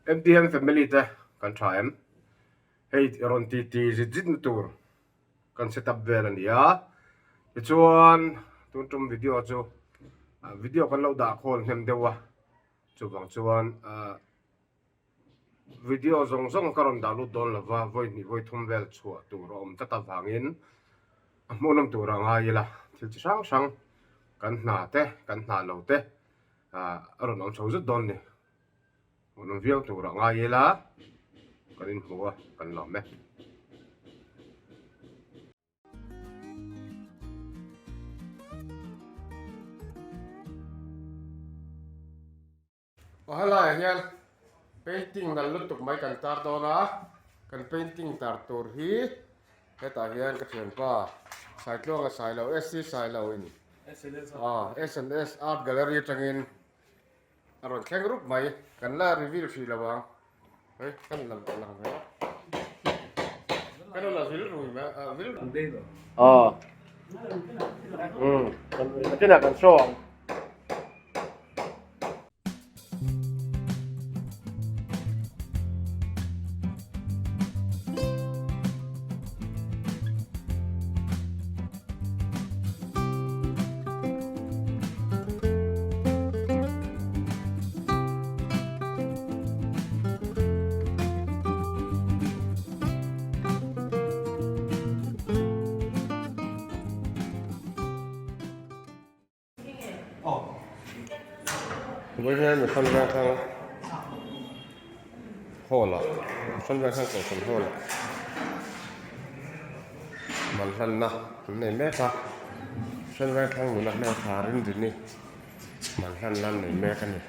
MTM family te kan tha em? Hei rawn ti ti zit zit na tur kan set up vel a ni a. Tichuan tun tum video chu video kan lo dah khawl hnem deuh a, chuvang chuan ah Video zawng zawng ka rawn dah lut dawn lo va, vawi hnih vawi thum vel chhuah tur a awm tlat avangin a hmuhnawm tur a ngai ila, thil chi hrang hrang kan hna te, kan hna lo te ah a rawn awm chho zut dawn ni. Hmuhnawm viau tur a ngai ila, kan inhmu a, kan lawm e. Aw helaiah hian painting nalh lutuk mai kan tar dawn a, kan painting tar tur hi hetah hian ka thianpa Saitluanga Sailo SC Sailo in aw S and S Art Gallery atangin a rawn thleng rup mai, kan la reveal hrih lo ang. Hei kan lam lang ve a kan la vil rui mai a vil aw um kan nakinah kan show ang. Vawiin hian Mission Vengthlang hall ah Mission Vengthlang Kohhran hall ah man hlanna an nei mek a Mission Vengthlang nula hmeltha Rinrini. Man hlan lan nei mek a ni.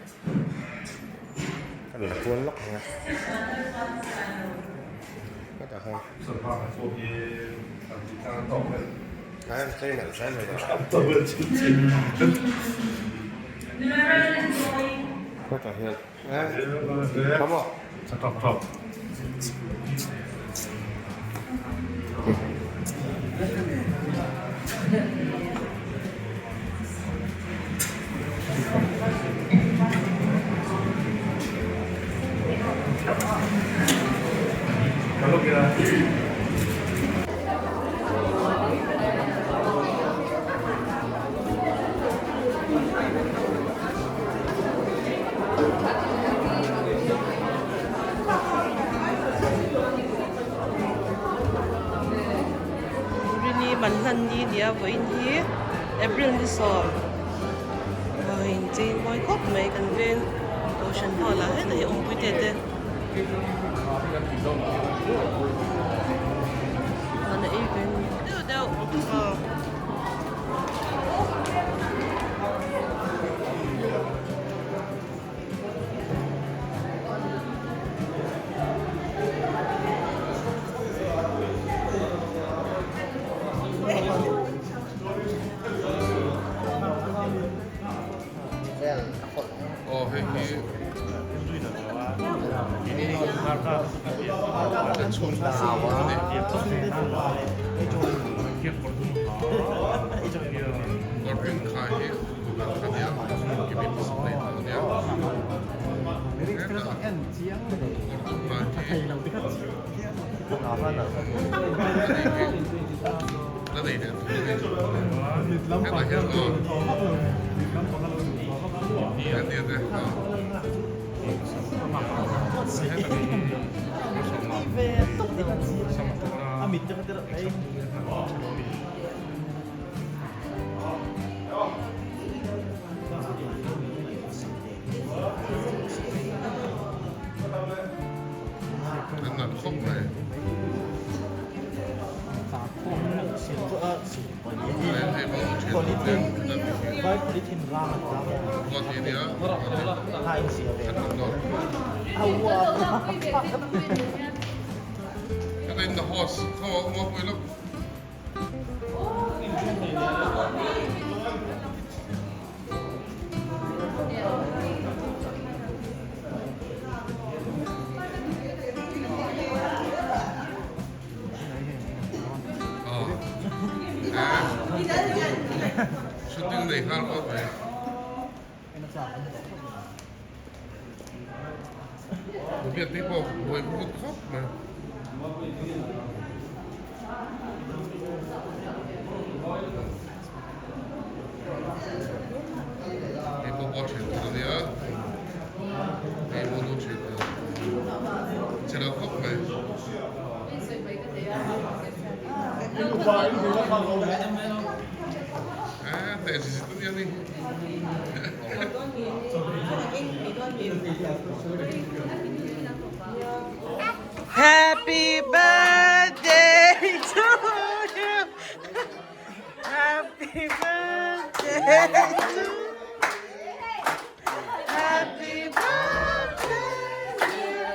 Ka la kual lawk ang e. Hetah hian. Ai an chei nalh hle mai a. Hetah hian e tha maw? Rini man hlan ni nia vawiin hi April ni sawm a inchei mawi khawp mai kan veng kohhran hall ah hetah hi awmpui te te an ei ve deuh deuh aw. Biakte pawh buai vut khawp mai. Hei pawh pawh thian tur a nia, hei pawh nu thian tur che lo khawp mai. Ah, teh chi chi nia ni. Happy birthday to you. Happy birthday to Happy birthday dear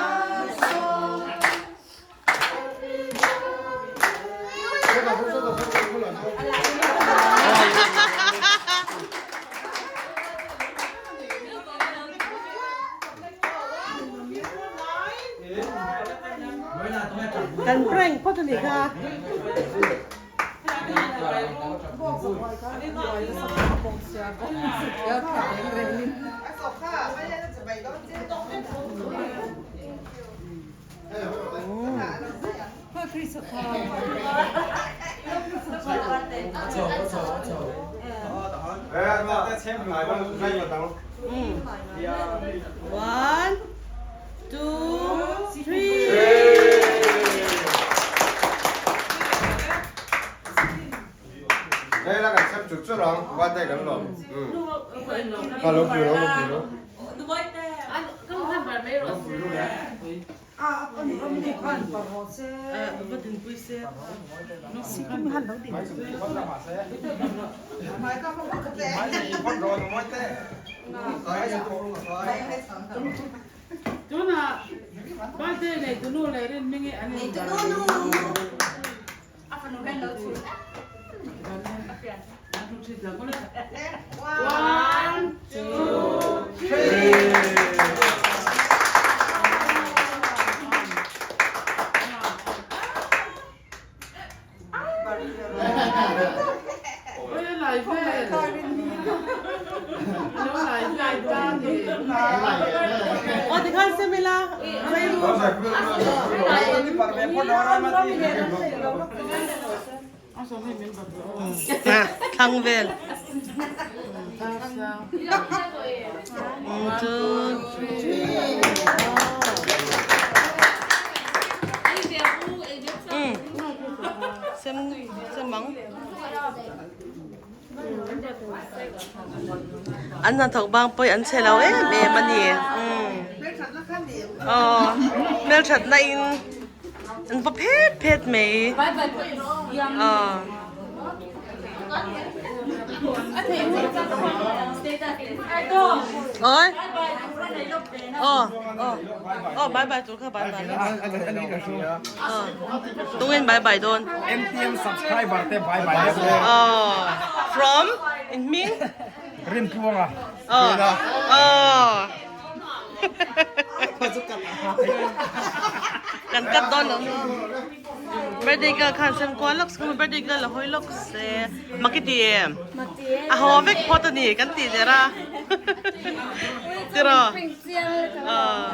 Asong. Kan prank phawt a nih kha. One, two, three. Đây là cảnh sát chụp chút không? Qua đây gắn lộn. Cả lộn bùi lộn bùi lộn. Aw tikhan sem ila zai ru. Thlang vel. Sem sem ang. An hnathawk bang pawh hi an chhe lo em em a ni. Aw hmelthatna in an va phet phet mai. Aw. Oi. Aw aw aw bye bye tur kha bye bye. Aw tungin bye bye dawn. MTM subscriber te bye bye. Aw from in hming. Rimtluanga. Aw aw. Kan cut dawn lo. Birthday girl khan sem kual lawk se birthday girl a hawi lawk se makiti em a haw vek phawt a ni kan tih der a tiraw aw.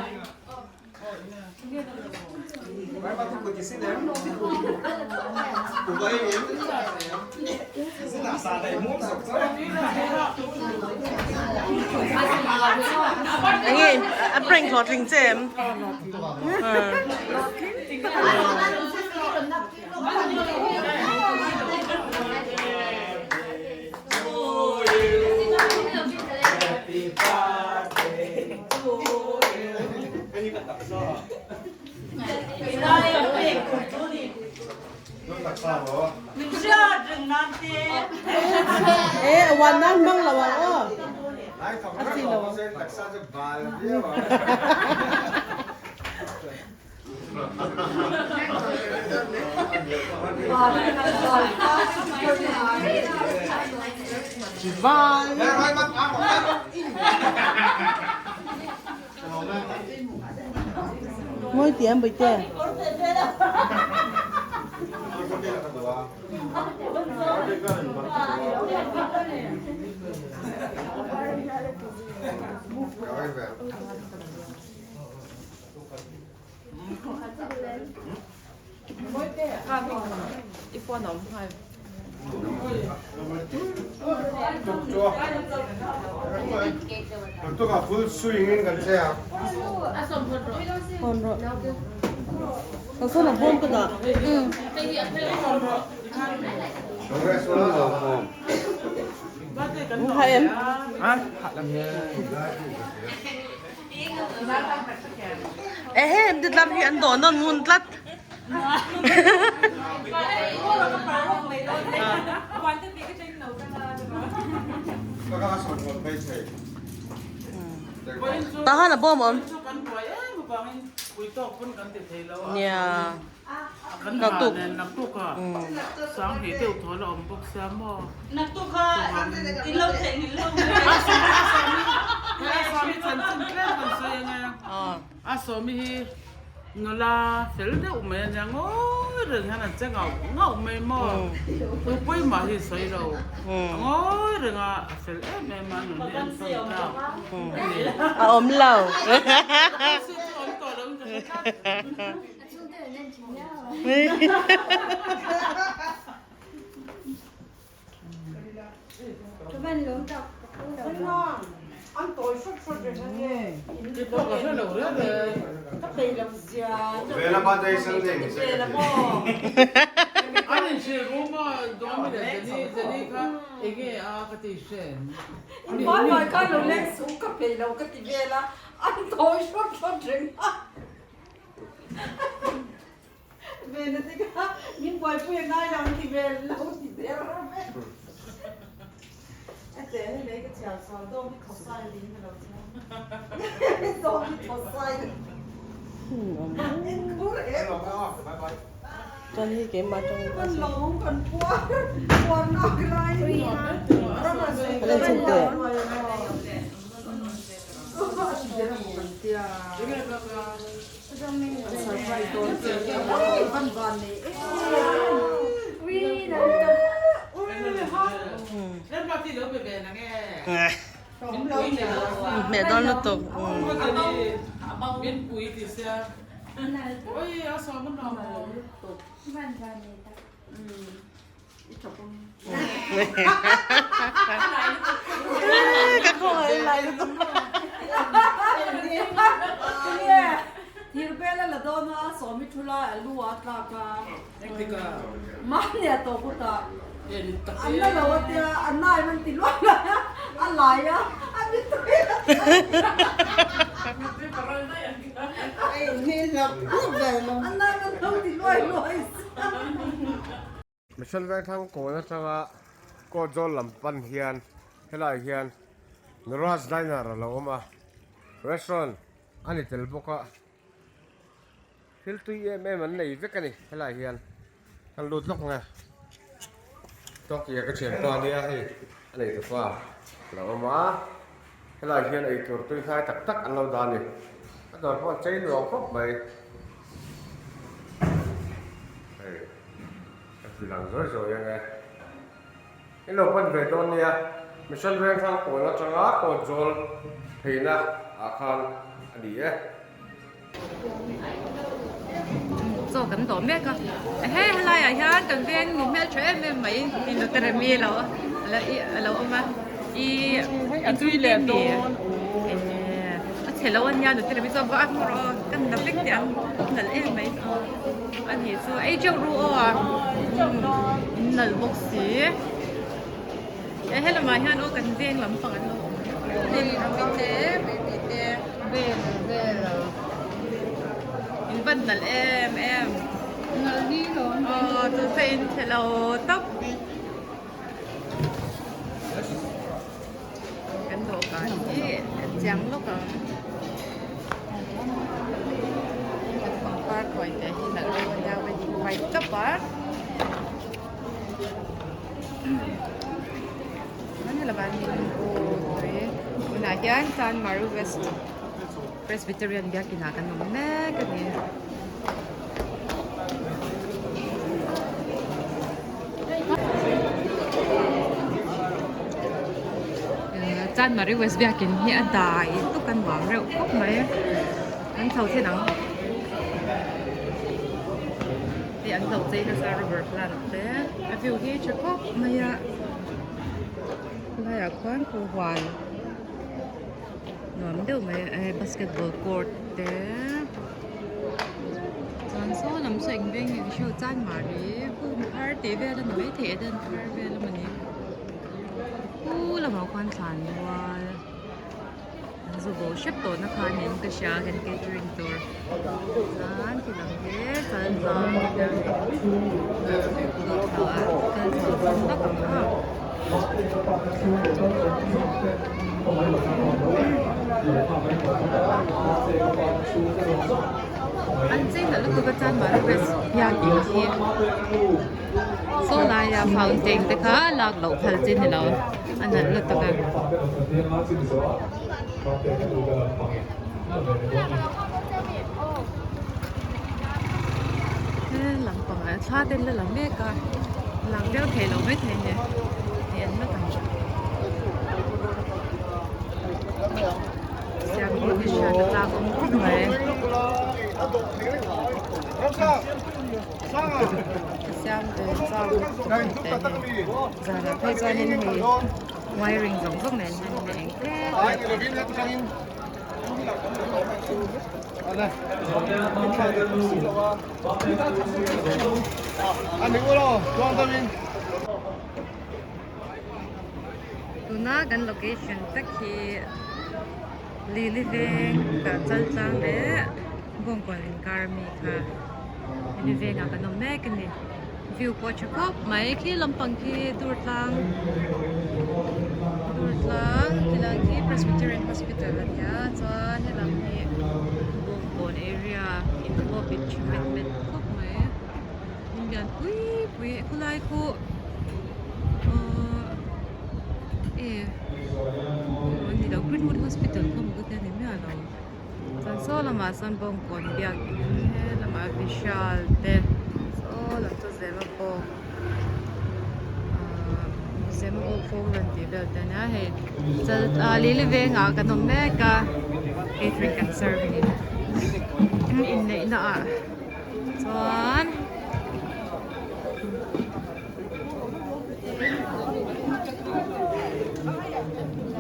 Enge a prank hlawhtling che em? E wan nan mang lo ang aw. A si lo ang. Ngoi tiam bui te. kha i phone a awm nghal. Phone rawh. Ka phone a bawm ka dah. Hai em. Ehe titlam hi an dawh nawn ngun tlat. Tahan a bawm awm. Nia. Naktuk. A sawmi hi nula fel deuh mai a nia ngawi reng hian an che ngauh ngauh mai maw tu pawimah hi sawi lo a ngawi reng a a fel em em a nun hi an sawn tlak a ni. A awm lo. Chu chu awm tawh lo in ka hre tlat. Vena te kha min buaipui a ngai lo an ti vel lo ti der vek. A che hei lei ka chhiar sual dawm hi thawsai niin ka lo chhiar. Dawm hi thawsai. Enkhur em. Chuan hei keimah atangin Kan lawm kan puar puar nak lai. Ka lo chhun teh. Hmeh dawn lutuk. Ka khawngaih lai lutuk. Thir bel a la dawn a, sawmi thu lai a lu a tlak a, mahni a tawp ut a, an la lo a tia, a nai man ti luai luai a, a lai a, a mitui a a nai man lo ti luai luai Mission Vengthlang kawn atanga court zawl lam pan hian helaiah hian Nuraj Diner a lo awm a, restaurant a ni tel bawk a, thil tui em em an nei vek a ni helaiah hian kan lut lawk ang e, Tawkya ka thianpa ania hei a nei tawpa a lo awm a, helaiah hian eitur tui hlai tak tak an lo dah a ni, a dawr pawh a chei nuam khawp mai. Hei a ti lang zawi zawi ang e. In lo pan ve dawn nia, Mission Vengthlang kawn atanga kawt zawl pheina ah khan a ni e. Chaw kan dawh mek a, ehe helaiah hian kan veng nu hmel tha em em mai Doctor Remi a lo awm a, i tui leh dawn a chhe lo ania Doctor Remi chuan va a hmu rawh aw ka na vek teh ang nalh em mai a nih chu ei teuh ru aw a in nalh bawk si e helamah hian aw kan veng lampang an lo awm te baby te vel vel in van nalh em em nalh ni lo aw chu chu in chhe lo tawp. Kan dawhkan hi a chiang lawk ang. Kan pangpar khawi te hi nalh deuh a nia wedding white tawp a. Chuan helamah hian lungpui tunah hian San Maru West Presbyterian biakin ah kan awm mek a ni. Chanmari West biakin hi a dai tuk a nuam reuh khawp mai an chho thei ang hei an lo chei nasa rubber plant te a view hi tha khawp mai a helaiah khuan khu huan nuam deuh mai a basketball court te chuan saw lam saw eng veng nge ka hriat chanmari home thar tih vel a ni maithei eden thar vel a mawni khu lamah khuan thlan mual. Zu bo hrep tawh na kha niin ka hria kan catering tur chuan khi lam hi kal tlang kal chho zawng vak ang a. An chei nalh lutuk a chuan mahni dress hian in hi saw laia fountain te kha lak loh phal chi ni lo. A nalh lutuk a. He lampangah thla te an la la mek a lang deuh thei lo mai thei a ni hei an la tam siam hi ka hriat a tlak awm khawp mai. Siam ve chau lutuk te a ni. Zanah phei chuanin hei wiring zawng zawng nen hian a eng tlet tlet Tuna kan location tak hi Lili veng tah chal tlang leh Bawngkawn inkar ami kha Lili vengah kan awm mek a ni. View pawh a tha khawp mai khi lampang khi dur tlang dur tlang khilai khi Presbyterian Hospital a nia chuan helam hi Bawngkawn area in pawh bit tha met met khawp mai in lian pui pui khawlai khu ahh e aw ni lo Greenwood Hospital khaw maw ka tia ni miah lo. Chuan saw lamah chuan bawngkawn biakin he lamah Vishal te saw lam chu Zemabawk ahh Zemabawk fawng rawn tih vel te ania hei chal ah lili vengah kan awm mek a catering kan serve a ni inneihna ah chuan.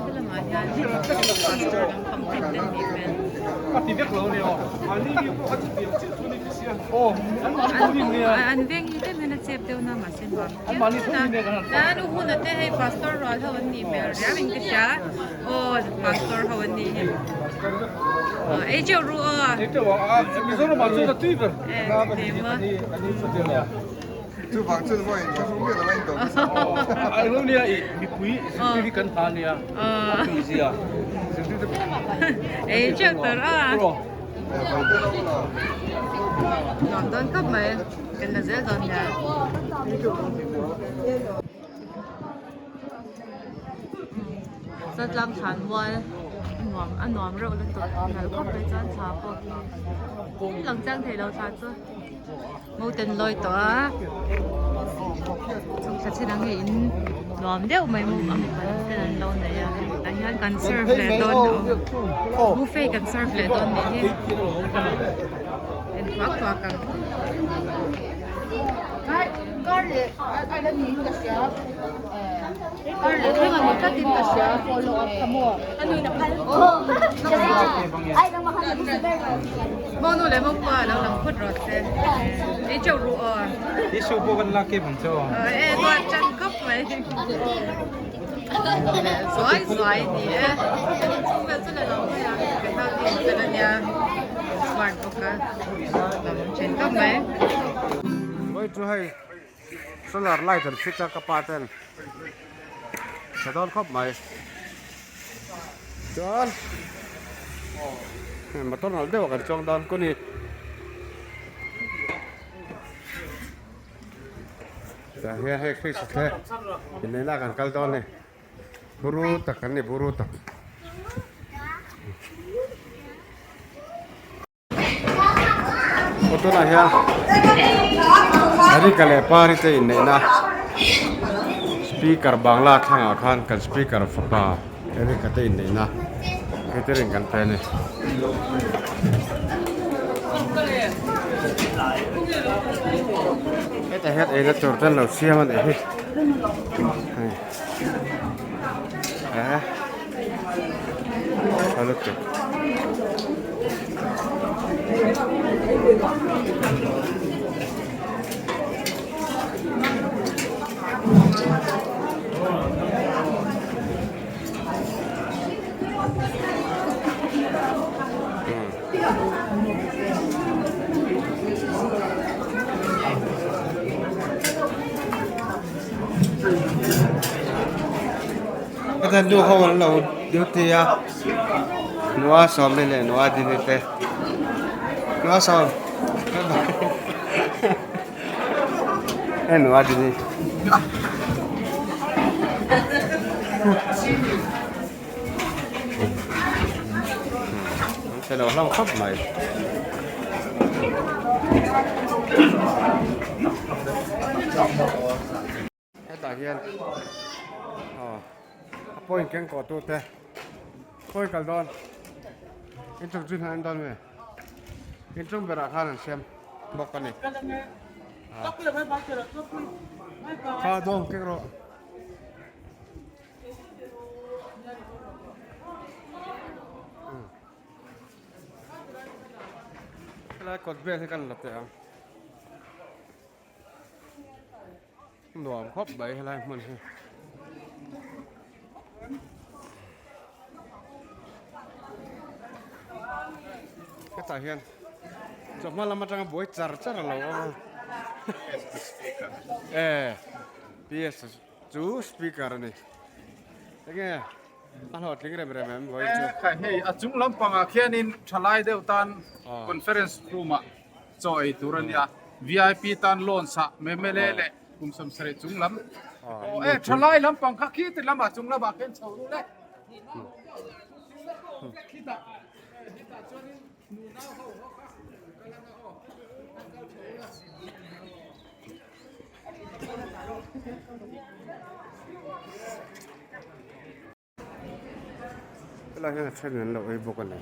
Helamah hian pastor lampang te an nih hmel. An veng hi tlem hian a chep deuh na mahse nuam phian a an u hun a te hei pastor rual ho an nih hmel riau in ka hria aw pastor ho an nih hi ei teuh ru aw. Chuvang chu vawi in thlahrung miah lo a in dawm nasa. Ai lo nia i mipui zirtir hi kan ha nia a tui zia zirtir te Ei chiang tar a. Nuam dawn khawp mai kan la zel dawn nia. Chaltlang thlan mual a nuam a nuam reuh lutuk nalh khawp mai chuan thla pawh khi lang chiang thei lo thla chu. Mountain lawi tawh a chhuk thla chin ang hei in nuam deuh mai maw a mipa lam ten an lo nei a tah hian kan serve leh dawn aw buffet kan serve leh dawn nih hi en thuak thuak ang. Monu leh maupa lo lang phawt rawh se ei teuh ruh aw. Hi su pawh kan lak kep ang che aw. E tuah chan khawp mai. Zuai zuai ni e. Chung vel chu la lo mai a. Kan nau te fel a nia. Smart bawk a. Lam then khawp mai. Vawi chu hei solar light an fit a ka pa ten tha dawn khawp mai chuan motor nalh deuh ah kan chuang dawn kawni tah hian hei fish te inneihna ah kan kal dawn a ni buru tak an ni buru tak. Aw tunah hian Harika leh Pari te inneihna speaker bangla thlangah khan kan speaker fapa Harika te inneihna catering kan pe a ni. Hetah hian eina tur te an lo siam a nih hi hei eh tha lutuk. Heta nu ho an lo duty a nua sawm leh nua dini te nua sawm hei nua dini. An che lo hlauh khawp mai. Hetah hian aw a point keng kawh tu te khawi kal dawn inchung chu hna an dawn nge inchung berah khan an siam bawk a ni. Kha dawng kek rawh. Helai kawt vel hi kan la teh ang nuam khawp mai helai hmun hi hetah hian chawhma lam atanga buai char char a lo awm a e ps Chu speaker a ni. Enge a hlawhtling rem rem em vawiin chu? Khai hei a chung lampangah khianin thalai deuh tan conference room ah chaw ei tur a nia. VIP tan loan sah mla leh kum 70 chung lam. Aw e thalai lampang kha khi ti lamah chung lamah khian chho ru le. Khitah khitah chuanin nunau ho ho kha kal anga aw an kal chho ula. Helai hian a then an lo ei bawk a ni.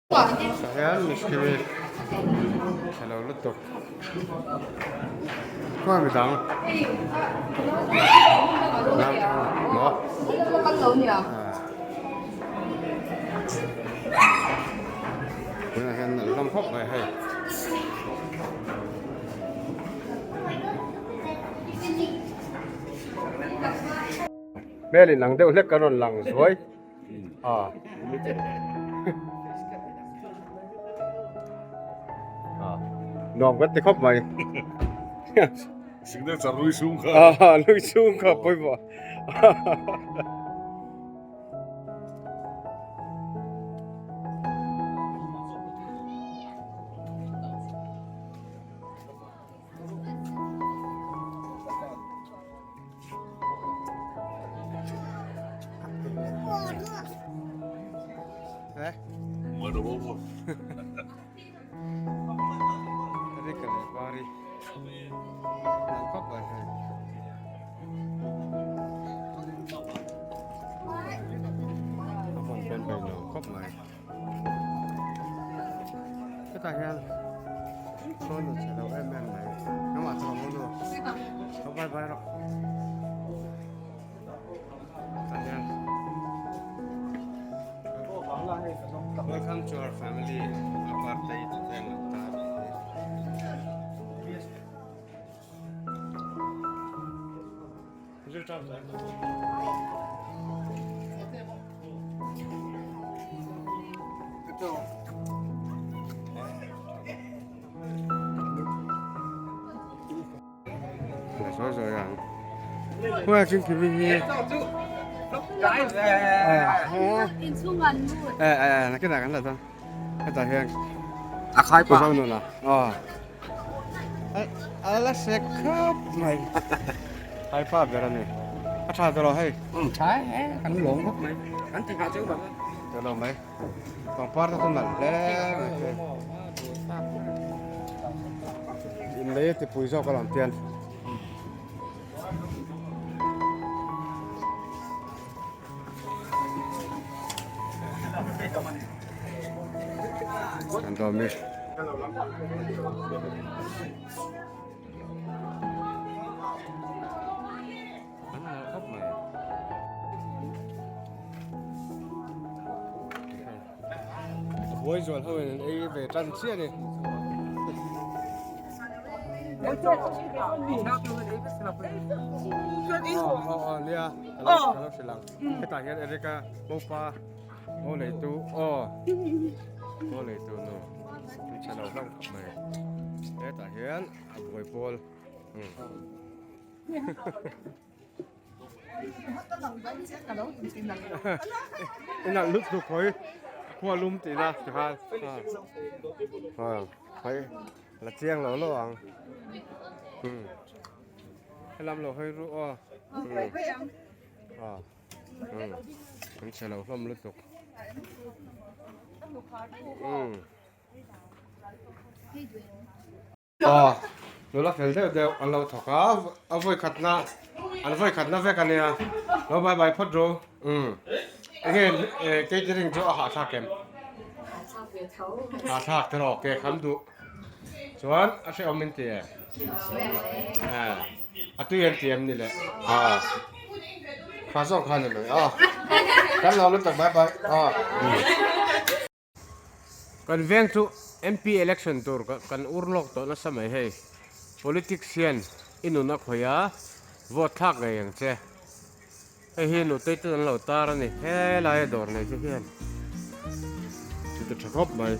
Tah hian mistiri chhe lo lutuk khawi midang maw tunah hian an hlawm khawp mai hei. Hmel in ang deuh hlek kan rawn lang zuai. A nuam kan ti khawp mai Signature lui sung kha a lui sung kha pawimawh Hetah hian sawn a chhe lo em em mai nangmah chu ka hmu nu ka vai vai rawh tah hian welcome to our family a birthday tih te an lo tar Sawi sawi ang. Khawngaih chin khi hi. E e nakinah kan la dawn hetah hian a khai pah nuna aw a la sek khawp mai khai pa ber a ni a tha tawh lo hei tha e kan lawm khawp mai kan ti nghah cheu bang tawh lo mai pangpar te chu nalh hle mai hei inlei a tipui zawk alawm tian. Kan dawm i. Buai zual ho in an ei ve tan chiah a ni. Aw aw nia ka lo hrilh ang hetah hian Erica mopa mo neitu aw mo neitu nu an che lo hlauh khawp mai hetah hian a buai pawl Inah lut tuk hawi khua lum tihna ti khan hawi la chiang lo lo ang helam lo hawi ru aw an chhe lo hlawm lutuk. Aw, nula fel deuh deuh an lo thawk a, a vawi khatna an vawi khatna vek a nia, lo bye bye phawt ru, umm enge catering chu a hahthlak em? Hahthlak te rawh ke kham duh chuan a hrehawm in ti e, a tui an ti em ni le, aw kha zawk khan a ni mai aw, kan lo lutuk bye bye aw. Kan veng chu MP election tur kan ur lawk tawh nasa mai hei. Politics hian i nun a khawih a, vote thlak ngei ang che. Hei hi nutei ten an lo tar a ni, helaia dawr nei te hian chu ti tha khawp mai.